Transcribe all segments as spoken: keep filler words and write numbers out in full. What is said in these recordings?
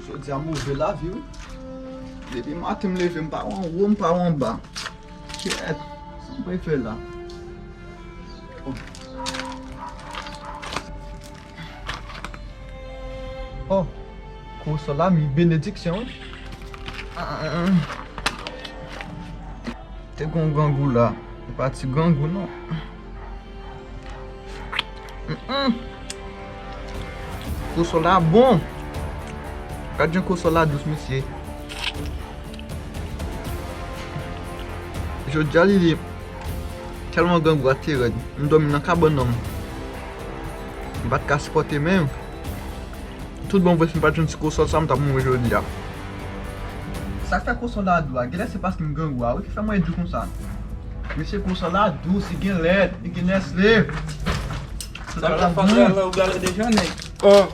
Jodi a move lavi wi. Depi maten m leve, m pa wè anwo, m pa wè anba. Kyèt, sa m pral fè la? Oh, kousòl la mi benediksyon wi. Ah, ah, ah. Te gon grangou la. E pa ti grangou non. Mm-mm. Kousòl la bon. Gad jan kousòl la dous mesye. Jodi a li li tèlman grangou a te rèd. M dòmi nan kabann nan m. M pa t ka sipòte menm. Tout bon vre, si m pa t jwenn ti kousòl sa, m t ap mouri jodi a. Sa k fè kousòl la dou a? Genlè se paske m grangou a wi ki fè mwen dou konsa. Mesye, kousòl la dous, li gen lèt, li gen Nestlé. Sa m ta fè la, ou gade deja nèg. Oh.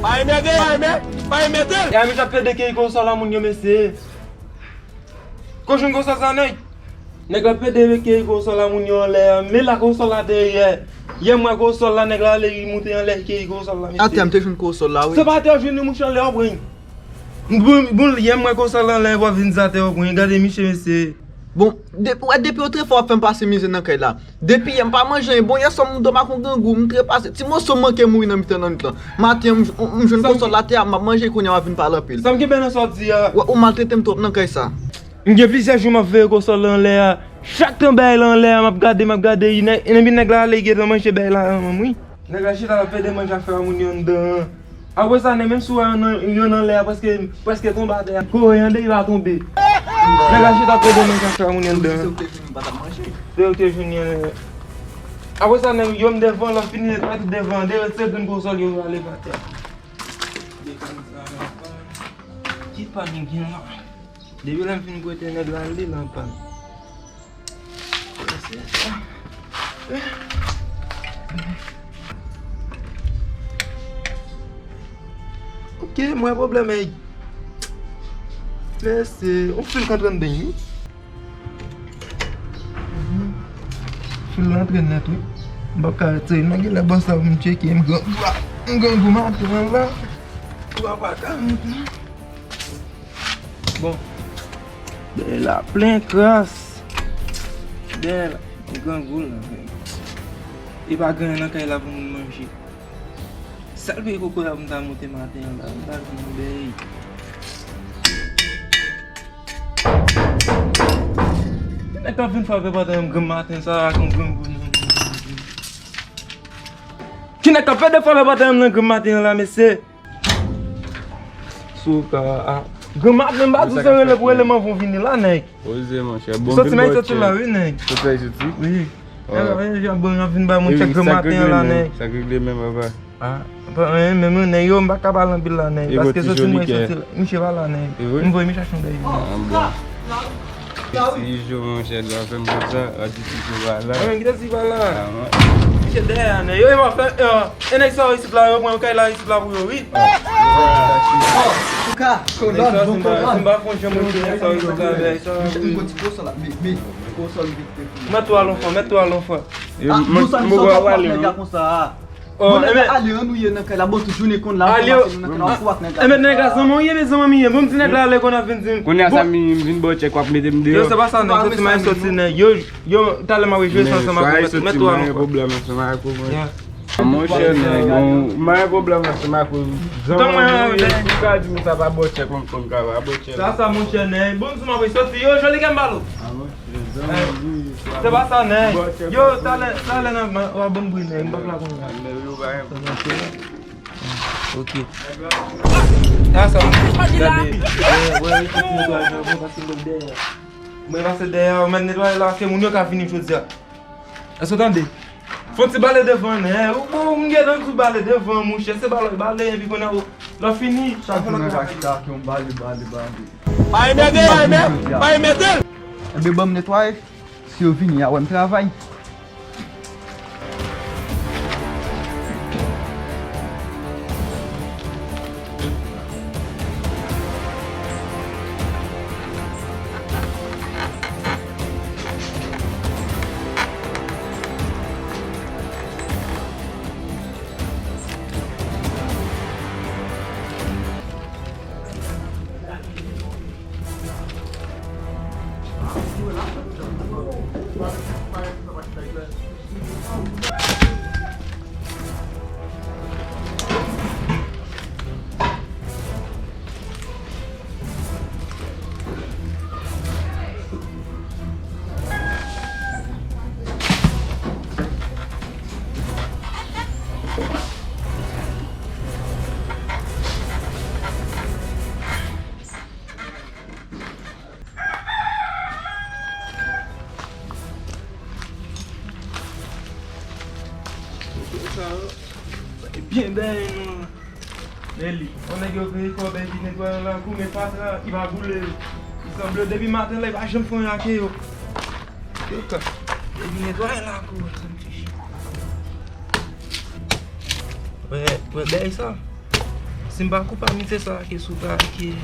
Pa enève, pa enève, pa enève. E a mi t ap pede keyi kousòl la moun yo mesye. Ko jwenn kousòl sa nèg? Nèg la pede keyi kousòl la moun yo anlè a. Men la kousòl la te ye. Yè m wè kousòl la nèg la ale li moute anlè keyi kousòl la mesye. Atè m te jwenn kousòl la wi. Se pa atè w jwenn li mouche anlè w pran. Bon, bon, yè m wè kousòl la anlè w ap vin di atè w pran. Gade miche mesye. Bon, depi, wè depi w trè fò w ap fè m pase mizè nan kay la. Depi yè m pa manje anyen. Bon, yè swa m dòmi ak yon grangou, m trepase. Ti moso m manke mouri nan mitan lannwit lan. Maten an, m, m jwenn kousòl la atè a, m ap manje kounye a w ap vin pale anpil. Sa m genben nan sa w di a? Wè, ou maltrete m twòp nan kay sa. M gen plizyè jou m ap veye kousòl la anlè a. Chak tan bagay la anlè a, m ap gade, m ap gade, epi nèg la ale gentan manje bagay la anvan m wi. Nèg la chita l ap pede manje afè a moun yo anndan an. Apre sa, nèg, menm si w wè yonn, yonn anlè a prèske, prèske tonbe atè a, kore an de li pa tonbe. Nèg la chita ap pede manje afè a moun yo anndan an. Se ou te jwenn li pa t ap manje. Se ou te jwenn li anlè. Apre sa, nèg, yo m devan, lè w fini netwaye tout devan an, de se grenn kousòl yo yo ale pa tè. Ki pa nou gen la? Depi lè m fin prete nèg la, li lan pa. Ok, mwen pwoblèm e. Men se yon fil k antre anndan wi. Fil la antre nèt wi. M p ap ka retire non, genlè bòs la pou m tcheke m grangou a. M grangou maten an la. Ou a pa ka antre. Bon. Dèyè la plen kras. Dèyè la. Grangou la. E pa gen anyen nan kay la pou moun manje. Sèl peyi kokorat pou m ta monte maten an la. M ta jwenn yon bèy. Ki nèg k ap vin frape pòt an granm maten sa ak yon grangou nan men? Ki nèg k ap pede frape pòt an nan granm maten an la, mesye? Souka a. Granm maten, m pa di w se rele pou rele m anvan w vini la, nèg. Poze, monchè. Bon, soti men soti la, wi, nèg. Soti la, soti? Wi. Bon, y ap vin bay moun tchèk granm maten an la, nèg. Sa k regle menm, papa? Ah, pa anyen menm non, nèg yo, m pa ka pale anpil la, nèg. Paske soti mwen soti la, misye pa la, nèg. M voye m chache yon bèy. Ah, bon. Ti Izo, monchè, dwa fè m konsa, a di Ti Izo pa la. Mwen menm ki te di pa la. Misye dèyè a, nèg. Yo, e mwen fè, e nèg sa yo isit la, yo pran yon kay la isit la pou yo, wi. Touka, kolòn, bon kolòn. M pa fon jan mwen fè sa yo isit la, nèg. Misye, m go ti koson la, men, men, koson li te fini. Mèt tou alon fò, mèt tou alon fò. Ah, nou sa, nou sa, w ap pale nèg la konsa a. Oh, bon, nèg la ale, ann ou ye nan kay la, bon, tout jounen konn la, w ap kòmanse nou nan kay la, w ap fou ak nèg la. Enben, nèg la zanmi w ye, men zanmi m ye. Bon, m di nèg la ale konn ap vin di m. Kounye a sa, m vin bò tchèk, w ap mete m deyò. Yo, se pa sa, nèg, soti m al soti, nèg. Yo, yo, talè m ap rejwe sa ansanm ak ou, mèt tou alon fò. Pwoblèm ansanm ak ou, mwen. Monchè, nèg, bon, m pa gen pwoblèm ansanm ak ou. Zanmi m ye, ou ka di m sa pa bò tchèk, mwen m konn ka pa bò tchèk. Sa, sa, monchè, nèg. Bon, m di m ap soti, yo, joli kè m balo. Se pa sa, nèg. Yo, talè, talè nan, w ap ban m bri, nèg. M p ap la kounye a. Ok. Sa, sa, gade. Wè, wè, wè, tout netwayaj la, bon, paske m dèyè. Mwen pase dèyè, mwen netwaye la, paske moun yo ka vini jodi a. Èske w tande? Fon ti bale devan, nèg. Ou bon, m gentan di w bale devan, monchè. Se bale, bale, epi kounye a, lè w fini, sa fè lòt bagay. Pa enève, pa enève, pa enève. Enben, ban m netwaye. Si yo vini, y a wè m travay. Dèyè nou. Nelly, yon nèg yo kreye kò, ben, ki netwaye lakou, men fatra, li pa boule yo. Li sanble, depi maten la, li pa janm fè anyen ak yo. Yo ka. Depi netwaye lakou, sa m fichi. Wè, wè, bèy sa. Si m pa koupab, mi se sa, ke Souka, ke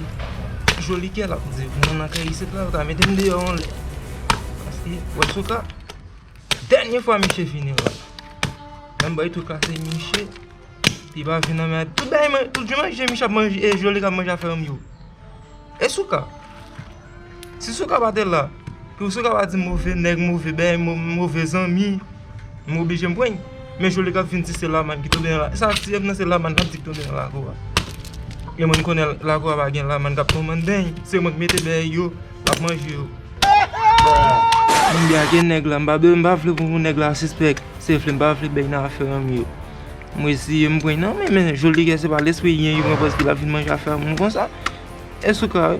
Joli kè l ap di. Mwen nan kay isit la, yo ta mete m deyò anlè. Paske, wè, Souka, dènye fwa misye vini la. Menm bay tou kase misye. Li pa vin nan men. Tout bagay, tout jan manje, misye ap manje, e Joli k ap manje afè m yo. E Souka? Si Souka pa te la, pou Souka pa di move nèg, move bèy, mo-, move zanmi, m oblije m pran. Men Joli k ap vin di se Lamann ki tonbe nan la. Sa si nan se Lamann k ap di ki tonbe nan lakou a. E mwen m konnen lakou a pa gen Lamann k ap kòmande bèy. Se mwen k mete bèy yo, l ap manje yo. M byen ak nèg la, m pa, m pa vle pou nèg la sispèk. Se vle m pa vle bèy nan afè m yo. M eseye m pran nan men, men Joli kè se pa lespri yen, li pran pòz ki pa vin manje afè moun konsa. E Souka,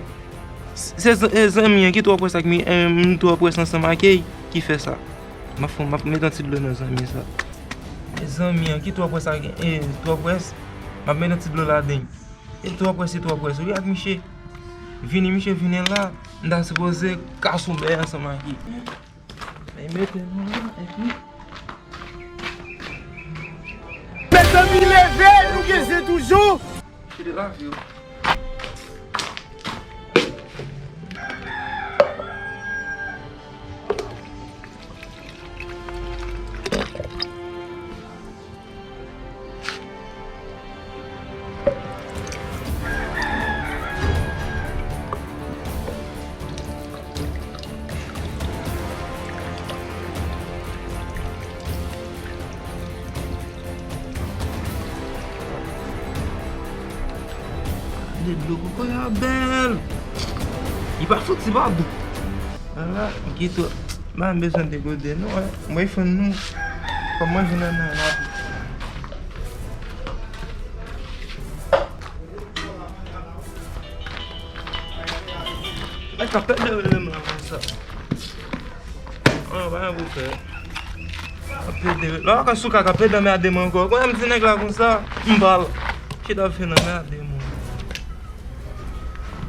se, se zanmi an ki twò près ak mi, eh, m twò près ansanm ak li ki fè sa. M ap fè, m ap met yon ti dlo nan zanmi sa. E zanmi an ki twò près ak, eh, twò près, m ap met yon ti dlo ladan. E twò près, e twò près, wi ak misye. Vini, misye vini la, m ta sipoze kase yon bèy ansanm ak li. Mete nou la, epi. Mezanmi, leve, nou gen zen toujou. Se de lavi, wi. Gade dlo kokoye a bèl. Li pa fouti pa bon. Ala, Gito, m pa bezwen degode non, eh. Mwen fann nou. Kòman vin nan nan la. Ay, ka pèt de rele m la konsa. An, pa gen pou fè. Ka pèt de rele. La, ka Souka ka pèt nan men a de mwen ankò. Konnen m di nèg la konsa, m bal. Chita fè nan men a de mwen.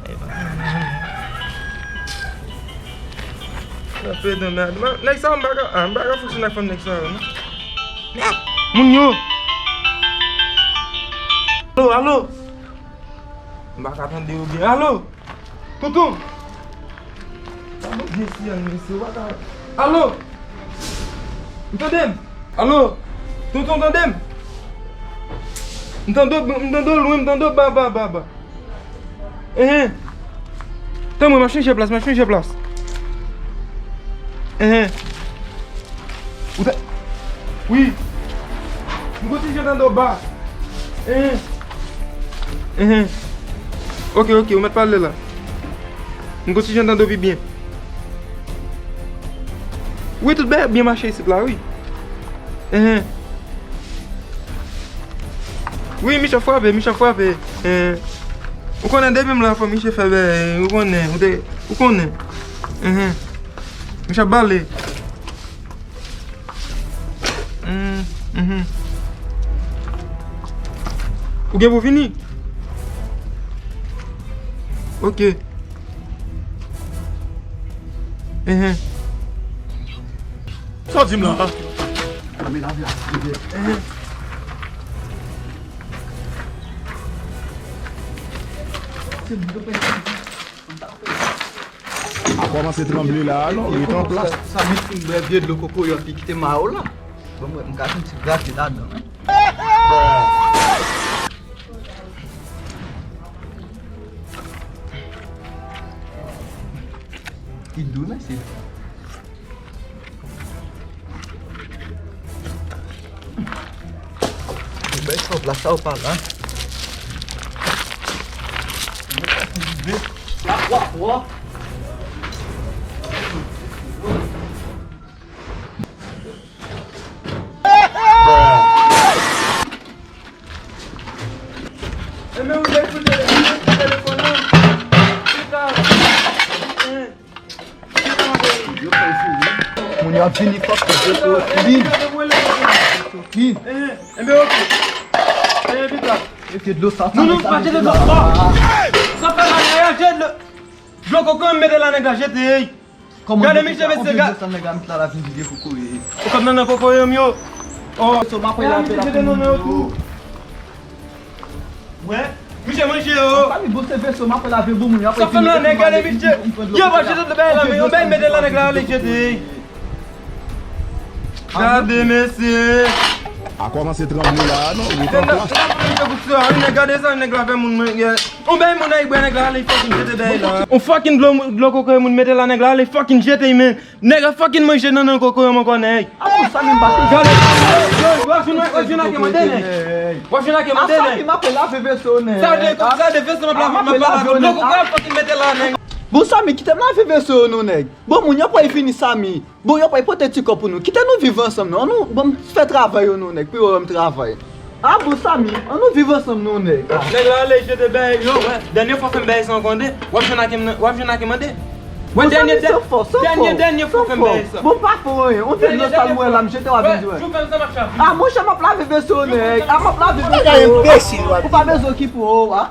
Ay, pa gen nan men. Ka pèt nan men a de mwen. Nèg sa, m pa ka, ah, m pa ka fonksyone ak fanm nèg sa yo, non. Mèd! Moun yo! Alo, alo! M pa ka tande yo byen. Alo! Tonton! Sa Bondye siyal mesye, w pa ka. Alo! Ou tande m? Alo! Tonton, tande m? M tande w, m tande w lwen, m tande w ba, ba, ba, ba. Enhen. Tann mwen, m ap chanje plas, m ap chanje plas. Enhen. Ou ta-, wi. M konn ti jan tande w ba. Enhen. Enhen. Ok, ok, ou mèt pale la. M konn ti jan tande w pi byen. Wi, tout bagay ap byen mache isit la, wi. Enhen. Wi, misye ap frape, misye ap frape. Enhen. Ou konnen depi m la fò misye fè bagay, ou konnen, ou te, ou konnen. Enhen. Misye ap bale. Hmm, mhm. Ou gen pou vini? Ok. Enhen. Sa w di m la? Enhen. Se m ki pèdi. A kòmanse tranble la a non, ret an plas. Sa, sa met fin bwè vye dlo kokoye an ki kite mayo la. Bon, mwen, m ka fè yon ti grate ladan, wi. Li dou, mesye. Ou bay sa, w plas sa, w pa la. Wa, wa, wa. Enben, ou dekoule telefòn nan. Chita. Moun yo ap vini fòk yo dekouvri. Enben, ok. Jete dlo sa, sa. Non, non, pa jete dlo. Sa fè la, jete dlo. Dlo kokoye m mete la, nèg la jete. Gade, misye, mesye, gade. Sa nèg la met la, la vin vide kokoye. Ou konn nan kokoye m yo. Oh, so m ap lave la pou moun yo tou. Wè, misye manje yo. Sa mi bon se veso, m ap lave bon moun yo. Sa fè la, nèg, gade, misye. Yo, pa jete dlo bay la, men yo bay mete la, nèg la ale jete. Gade, mesye. A kòmanse tranble la, non? Li pran plas. Nèg, gade sa, nèg la fè moun mwen. On bay moun ay bwè, nèg la ale fucking jete dèyè la. On fucking dlo, dlo kokoye moun mete la, nèg la ale fucking jete, men. Nèg la fucking manje nan nan kokoye m ankò, nèg. A bon, sa menm pa te. Gade, w ap jwenn, w ap jwenn ak mande, nèg. W ap jwenn ak mande, nèg. A sa ki m ap lave veso, nèg. Sa de, sa de veso m ap lave, m ap lave. Dlo kokoye fucking mete la, nèg. Bon, Samy, kite m lave veso yo, non, nèg. Bon, moun yo pral vini, Samy. Bon, yo pral pote ti kòb pou nou. Kite nou viv ansanm, non. An nou, bon, fè travay yo, non, nèg. Pou yo wè m travay. A bon, Samy, an nou viv ansanm, non, nèg. Nèg la ale jete bèy, yo, wè. Dènye fwa fè m bèy sa ankò, tande. W ap jwenn ak m nan, w ap jwenn ak m, tande. Wè, dènye, dènye, dènye fwa fè m bèy sa. Bon, pa fè anyen. On fè dlo sal mwen la, m jete w ap vin jwenn. A, monchè, m ap lave veso, nèg. A, m ap lave veso. Ou pa bezwen okipe w, a.